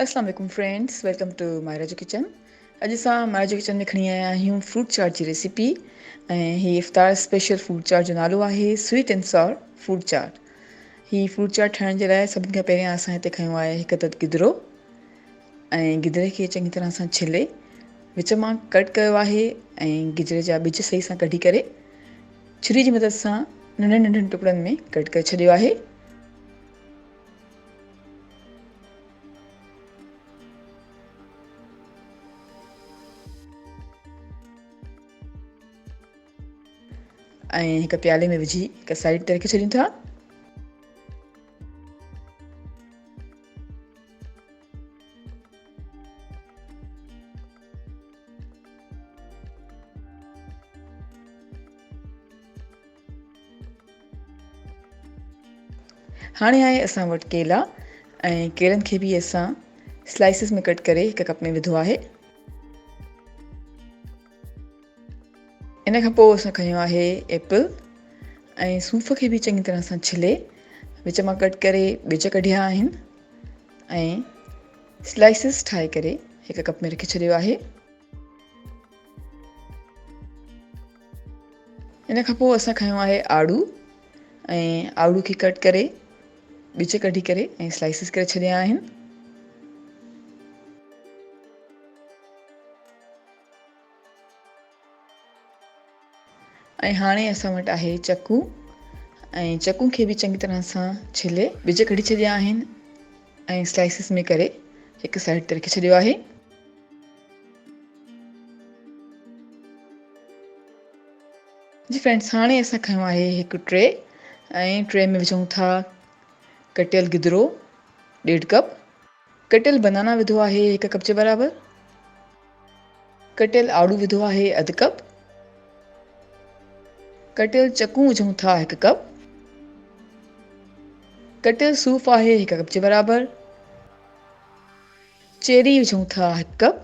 السلام عليڪم friends welcome two Mahira جو ڪچن اڄ اسان مائرا جو ڪچن ۾ کڻي آيا آهيون فروٽ چاٽ جي ريسيپي ۽ هي افطار اسپيشل فروٽ چاٽ جو نالو آهي sweet and sour fruit chaat هي فروٽ چاٽ ٺاهڻ جي لاء سڀني کان پهريان اسان هتي کنيو آهي هڪ عدد گدرو ۽ گدري کي چڱي طرح سان ڇلي وچ مان ڪٽ ڪيو آهي ۽ گجري جا ٻج صحيح سان ڪڍي ڪري ڇري جي مدد سان ننڍن ننڍن ٽڪڙن ۾ ڪٽ ڪري ڇڏيو آهي. ۽ هڪ پيالي ۾ وجهي هڪ سائيڊ تي رکي ڇڏيون ٿا. هاڻي آهي اسان وٽ ڪيلا ۽ ڪيلن کي به اسان سلائسز ۾ ڪٽ ڪري هڪ ڪپ ۾ وڌو آهي. ان کان پوء اسان کنيو آهي ايپل ۽ صوف کي به چڱي طرح سان ڇلي وچ مان ڪٽ ڪري ٻج ڪڍيا آهن ۽ سلائسز ٺاهي ڪري هڪ ڪپ ۾ رکي ڇڏيو آهي. ان کان پوء اسان کنيو آهي آڙو ۽ آڙو کي ڪٽ ڪري ٻج ڪڍي ڪري ۽ سلائسز ڪري ڇڏيا آهن. ۽ هاڻي اسان وٽ آهي چڪو ۽ چڪو کي به چڱي طرح سان ڇلي ٻج ڪڍي ڇڏيا آهن ۽ سلائسز ۾ ڪري هڪ سائيڊ تي رکي ڇڏيو آهي. جي فرينڊس هاڻي اسان کنيو آهي هڪ ٽري ۽ ٽري ۾ وجهون ٿا ڪٽيل گدرو ڏيڍ ڪپ ڪٽيل بنانا وڌو آهي هڪ ڪپ جي برابر ڪٽيل آڙو وڌو آهي اڌ ڪپ ڪٽيل چڪون وجهون ٿا هڪ ڪپ ڪٽيل صوف آهي هڪ ڪپ جي برابر چيري وجهون ٿا هڪ ڪپ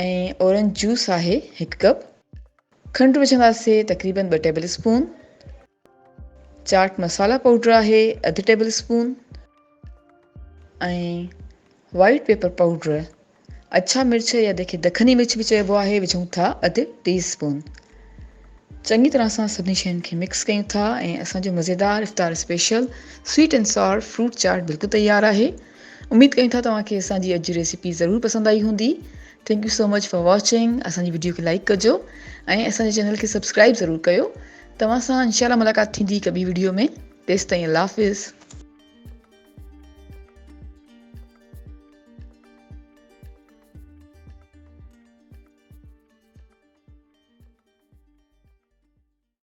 ۽ اورنج جوس آهي هڪ ڪپ. کنڊ وجهنداسي تقريبن ٻه ٽيبل اسپون. چاٽ مسالا پائوڊر آهي اڌ table spoon ۽ white paper powder اڇا مرچ يا جنهن کي دکني مرچ به چئبو آهي وجهون ٿا اڌ ٽي اسپون. چڱي طرح سان سڀني شين کي مڪس ڪيون ٿا ۽ اسان جو مزيدار افطار special sweet and sour fruit chaat بلڪل تيار آهي. اميد ڪيون ٿا توهان کي اسان جي اڄ جي ريسيپي ضرور پسند آئي هوندي. Thank you so much for watching اسان جي وڊيو کي لائيڪ ڪجو ۽ اسان جي چينل کي سبسڪرائيب ضرور ڪيو. توهان سان انشاء الله ملاقات ٿيندي هڪ ٻي وڊيو ۾ تيستائين الله حافظ.